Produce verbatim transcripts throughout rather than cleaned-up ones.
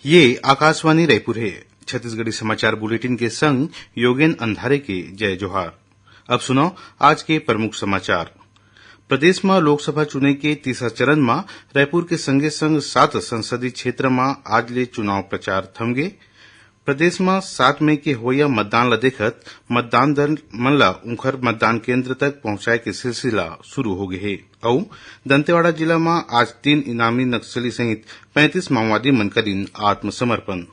ये आकाशवाणी रायपुर हे। छत्तीसगढ़ी समाचार बुलेटिन के संग योगेन अंधारे के जय जोहार। अब सुनव आज के प्रमुख समाचार। प्रदेश म लोकसभा चुनई के तीसरा चरण म रायपुर के संगे संग सात संसदीय क्षेत्र म आज ले चुनाव प्रचार थमगे। प्रदेश म सात मई के होइया मतदान ल देखत मतदान दल मन ल उंखर मतदान केंद्र तक पहुंचाए के सिलसिला शुरू हो गे हे। अउ दंतेवाड़ा जिला म आज तीन इनामी नक्सली सहित पैंतीस माओवादी मन करिन आत्मसमर्पण।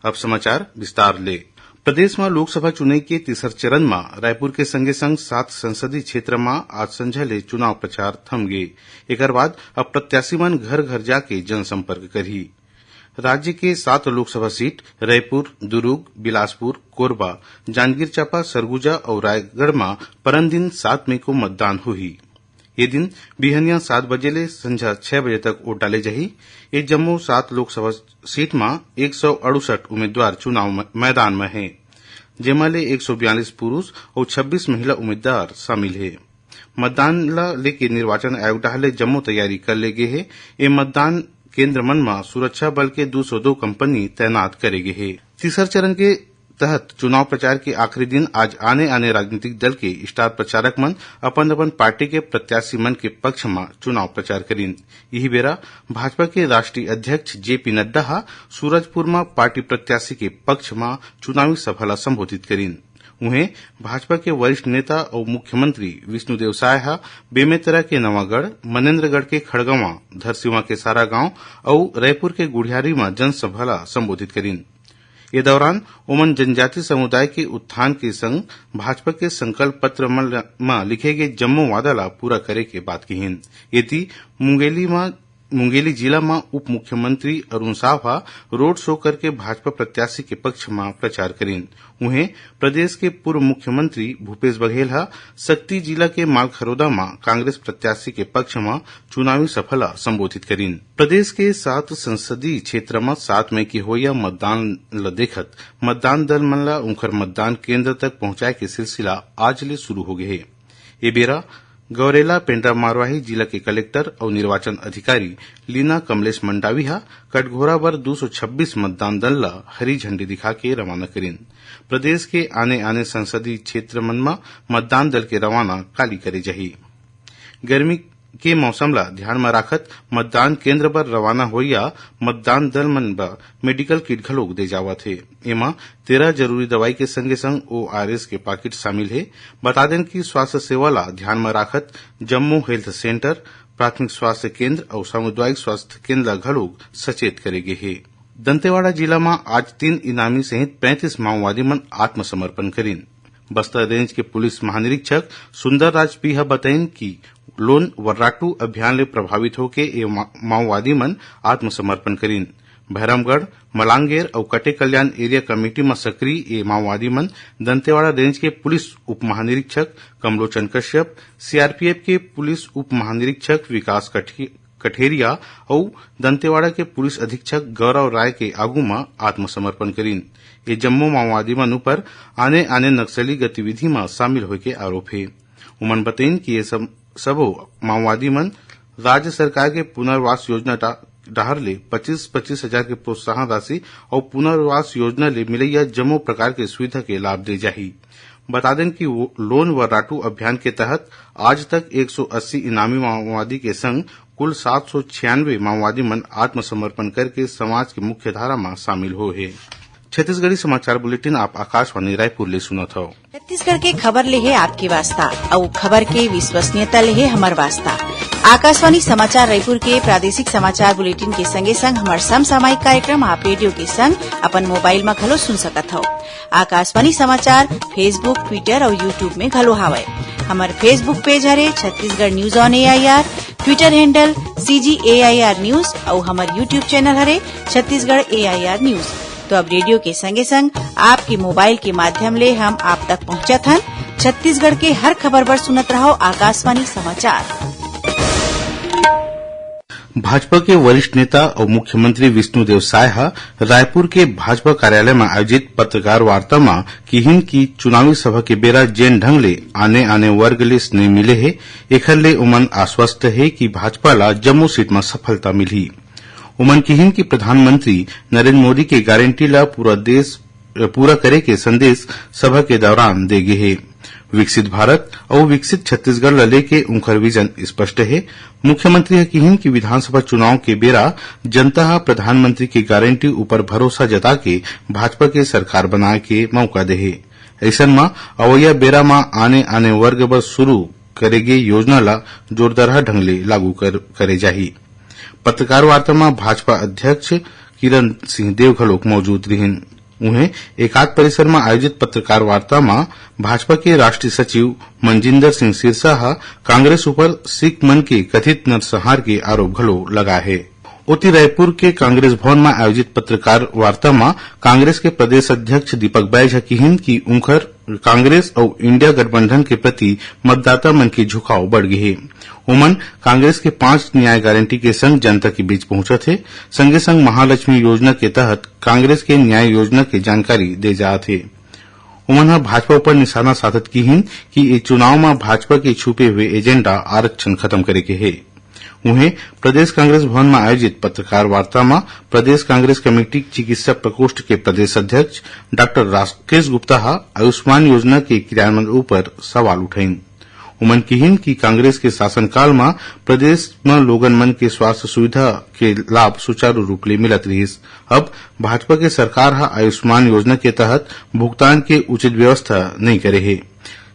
अब समाचार विस्तार ले। प्रदेश म लोकसभा चुनई के तीसर चरण म रायपुर के संगे संग सात संसदीय क्षेत्र म आज संझा ले चुनाव प्रचार थम गे। एकर बाद अब प्रत्याशी मन घर घर जाके जनसंपर्क करही। राज्य के सात लोकसभा सीट रायपुर, दुरूग, बिलासपुर, कोरबा, जांजगीर चांपा, सरगुजा अउ रायगढ़ म परन दिन सात मई को मतदान होही। ये दिन बिहनिया सात बजे ले संझा छह बजे तक वोट डाले जाही। ये जम्मो सात लोकसभा सीट म एक सौ अड़सठ उम्मीदवार चुनाव म-, मैदान म हे, जेमा ले एक सौ बयालीस पुरुष अउ छब्बीस महिला उम्मीदवार शामिल हे। मतदान ल लेके निर्वाचन आयोग डहार ले जम्मो तैयारी कर ले गे हे। ए मतदान केंद्र मन म सुरक्षा बल के दू सौ दो कंपनी तैनात करे गे हे। तीसर चरण के तहत चुनाव प्रचार के आखिरी दिन आज आने-आने राजनीतिक दल के स्टार प्रचारक मन अपन-अपन पार्टी के प्रत्याशी मन के पक्ष म चुनाव प्रचार करिन। इही बेरा भाजपा के राष्ट्रीय अध्यक्ष जेपी नड्डा ह सूरजपुर म पार्टी प्रत्याशी के पक्ष म चुनावी सभा ल संबोधित करिन। उहें, भाजपा के वरिष्ठ नेता अउ मुख्यमंत्री विष्णुदेव साय ह बेमेतरा के नवागढ़, मनेन्द्रगढ़ के खड़गवां, धरसीवां के सारागांव अउ रायपुर के गुढ़ियारी म जनसभा ल संबोधित करिन। ए दौरान ओमन जनजाति समुदाय के उत्थान के संग भाजपा के संकल्प पत्र म ल-, म लिखे गे जम्मो वादा ल पूरा करे के बात किहिन। एती मुंगेली म, मुंगेली जिला म उप मुख्यमंत्री अरुण साव ह रोड शो करके भाजपा प्रत्याशी के पक्ष म प्रचार करिन। उहें, प्रदेश के पूर्व मुख्यमंत्री भूपेश बघेल ह सक्ती जिला के मालखरौदा म कांग्रेस प्रत्याशी के पक्ष म चुनावी सभा ल संबोधित करिन। प्रदेश के सात संसदीय क्षेत्र म सात मई के होइया मतदान ल देखत मतदान दल मन ल उंखर मतदान केंद्र तक पहुंचाए के सिलसिला आज ले शुरू हो गे हे। ए बेरा गौरेला पेंड्रा मरवाही जिला के कलेक्टर अउ निर्वाचन अधिकारी लीना कमलेश मंडावी ह कटघोरा बर दू सौ छब्बीस मतदान दल ल हरी झंडी दिखा के रवाना करिन। प्रदेश के आने-आने संसदीय क्षेत्र मन म मतदान दल के रवाना काली करे जाही। गर्मी के मौसम ल ध्यान म राखत मतदान केंद्र बर रवाना होइया मतदान दल मन बर मेडिकल किट घलोक दे जावत हे। एमा तेरह जरूरी दवाई के संगे संग ओआरएस के पाकिट शामिल हे। बता देन कि स्वास्थ्य सेवा ल ध्यान म राखत जम्मो हेल्थ सेंटर, प्राथमिक स्वास्थ्य केंद्र अउ सामुदायिक स्वास्थ्य केंद्र ल घलोक सचेत करे गे हे। दंतेवाड़ा जिला म आज तीन इनामी सहित पैंतीस माओवादी मन आत्मसमर्पण करिन। बस्तर रेंज के पुलिस महानिरीक्षक सुंदर राज पी ह बतइन कि लोन वर्राटू अभियान ले प्रभावित होके ये मा-, माओवादी मन आत्मसमर्पण करिन। भैरमगढ़, मलांगेर अउ कटे कल्याण एरिया कमेटी म सक्रिय ये माओवादी मन दंतेवाड़ा रेंज के पुलिस उप महानिरीक्षक कमलोचन कश्यप, सीआरपीएफ के पुलिस उप महानिरीक्षक विकास कठे-, कठेरिया अउ दंतेवाड़ा के पुलिस अधीक्षक गौरव राय के आगू म आत्मसमर्पण करिन। ये जम्मो माओवादी मन ऊपर आने-आने नक्सली गतिविधि म शामिल होय के आरोप हे। उमन बतइन कि ये सब, सबो माओवादी मन राज्य सरकार के पुनर्वास योजना डा-, डहार ले पच्चीस पच्चीस हजार के प्रोत्साहन राशि अउ पुनर्वास योजना ले मिलइया जम्मो प्रकार के सुविधा के लाभ दे जाही। बता देन कि वो लोन वर्राटू अभियान के तहत आज तक एक सौ अस्सी इनामी माओवादी के संग कुल सात सौ छियानवे माओवादी मन आत्मसमर्पण करके समाज के मुख्य धारा म शामिल हो हे। छत्तीसगढ़ी समाचार बुलेटिन आप आकाशवाणी रायपुर ले सुनत हव। छत्तीसगढ़ के खबर ले हे आपके वास्ता, अउ खबर के विश्वसनीयता ले हे हमर वास्ता। आकाशवाणी समाचार रायपुर के प्रादेशिक समाचार बुलेटिन के संगे संग हमर समसामयिक कार्यक्रम आप रेडियो के संग अपन मोबाइल म घलो सुन सकत हव। आकाशवाणी समाचार Facebook, Twitter अउ YouTube में घलो हावय। हमर Facebook पेज हरे Chhattisgarh news on AIR, Twitter handle CG AIR news अउ हमर YouTube चैनल हरे छत्तीसगढ़ एआईआर न्यूज। तो अब रेडियो के संगे संग आपके मोबाइल के माध्यम ले हम आप तक पहुंचत हन। छत्तीसगढ़ के हर खबर बर सुनत रहो आकाशवाणी समाचार। भाजपा के वरिष्ठ नेता अउ मुख्यमंत्री विष्णुदेव साय ह रायपुर के भाजपा कार्यालय म आयोजित पत्रकार वार्ता म किहिन कि चुनावी सभा के बेरा जेन ढंग ले आने-आने वर्ग ले स्नेह मिले हे, एखर ले ओमन आश्वस्त हे कि भाजपा ल जम्मो सीट म सफलता मिलही। उमन किहिन कि प्रधानमंत्री नरेंद्र मोदी के गारंटी ला पूरा देश, पूरा करे के संदेश सभा के दौरान दे गे हे। विकसित भारत अउ विकसित छत्तीसगढ़ ला लेके उंखर विजन स्पष्ट हे। मुख्यमंत्री ह किहिन कि विधानसभा चुनाव के बेरा जनता ह प्रधानमंत्री के गारंटी ऊपर भरोसा जता के भाजपा के सरकार बनाए के मौका दे हे। अइसन म अवइया बेरा म आने-आने वर्ग बर शुरू करे गे योजना ला जोरदारहा ढंग ले लागू कर, करे जाही। पत्रकार वार्ता म भाजपा अध्यक्ष किरण सिंह देव घलोक मौजूद रिहिन। उहें, एकात परिसर म आयोजित पत्रकार वार्ता म भाजपा के राष्ट्रीय सचिव मंजिंदर सिंह सिरसा ह कांग्रेस ऊपर सिख मन के कथित नरसंहार के आरोप घलो लगाए हे। ओती, रायपुर के कांग्रेस भवन म आयोजित पत्रकार वार्ता म कांग्रेस के प्रदेश अध्यक्ष दीपक बैज ह किहिन कि उंखर कांग्रेस अउ इंडिया गठबंधन के प्रति मतदाता मन के झुकाव बढ़ गे हे। ओमन कांग्रेस के पांच न्याय गारंटी के संग जनता के बीच पहुंचत हे। संगे संग महालक्ष्मी योजना के तहत कांग्रेस के न्याय योजना के जानकारी दे जात हे। ओमन ह भाजपा ऊपर निशाना साधत किहिन कि ए चुनाव म भाजपा के छुपे हुए एजेंडा आरक्षण खत्म करे के हे। उहें, प्रदेश कांग्रेस भवन म आयोजित पत्रकार वार्ता म प्रदेश कांग्रेस कमेटी चिकित्सा प्रकोष्ठ के प्रदेश अध्यक्ष डॉक्टर राकेश गुप्ता ह आयुष्मान योजना के क्रियान्वयन ऊपर सवाल उठाइन। उमन किहिन कि कांग्रेस के शासनकाल म प्रदेश म लोगन मन के स्वास्थ्य सुविधा के लाभ सुचारू रूप ले मिलत रिहिस। अब भाजपा के सरकार ह आयुष्मान योजना के तहत भुगतान के उचित व्यवस्था नइ करे हे,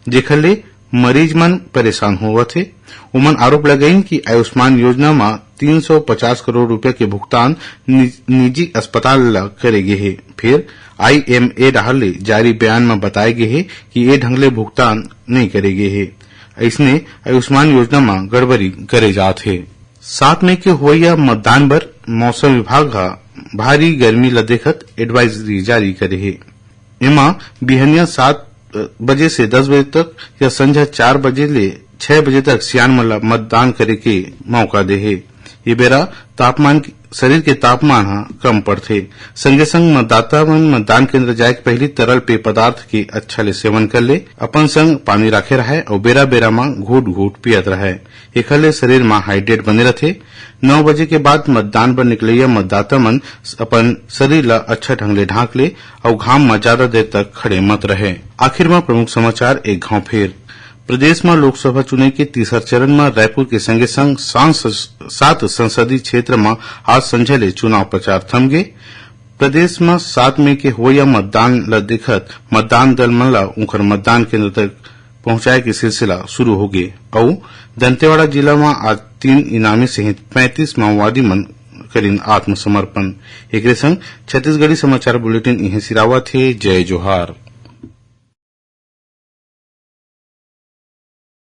जेखर ले मरीज मन परेशान होवत हे। उमन आरोप लगाइन कि आयुष्मान योजना म तीन सौ पचास करोड़ रुपया के भुगतान नि-, निजी अस्पताल ल करे गे हे। फेर आईएमए डहार ले जारी बयान म बताए गे हे कि ए ढंग ले भुगतान नइ करे गे हे। अइसने आयुष्मान योजना म गड़बड़ी करे जात हे। सात मई के होवइया मतदान बर मौसम विभाग ह भारी गर्मी ल देखत एडवाइजरी जारी करे हे। एमा बिहनिया सात बजे से दस बजे तक या संझा चार बजे ले छह बजे तक सियान मन ल मतदान करे के मौका दे हे। ये बेरा तापमान, शरीर के तापमान ह कम पड़थे। संगे संग मतदाता मन मतदान केंद्र जाए के पहिली तरल पेय पदार्थ के अच्छा ले सेवन कर ले, अपन संग पानी राखे रहय अउ बेरा बेरा म घूट घूट पियत रहय। एखर ले शरीर म हाइड्रेट बने रथे। नौ बजे के बाद मतदान बर निकलइया मतदाता मन अपन शरीर ल अच्छा ढंग ले ढांक ले अउ घाम म ज्यादा देर तक खड़े मत रहे। आखिर म प्रमुख समाचार एक घांव फेर। प्रदेश म लोकसभा चुनाव के तीसर चरण म रायपुर के संगे संग सांस-, सात संसदीय क्षेत्र म आज संझा ले चुनाव प्रचार थम गे। प्रदेश म सात मई के होवइया मतदान ल देखत मतदान दल मन ल उंखर मतदान केंद्र तक पहुंचाए के सिलसिला शुरू होगे अउ दंतेवाड़ा जिला म आज तीन इनामी सहित पैंतीस माओवादी मन करिन आत्मसमर्पण। एकरे संग छत्तीसगढ़ी समाचार बुलेटिन इहें सिरावत हे। जय जोहार।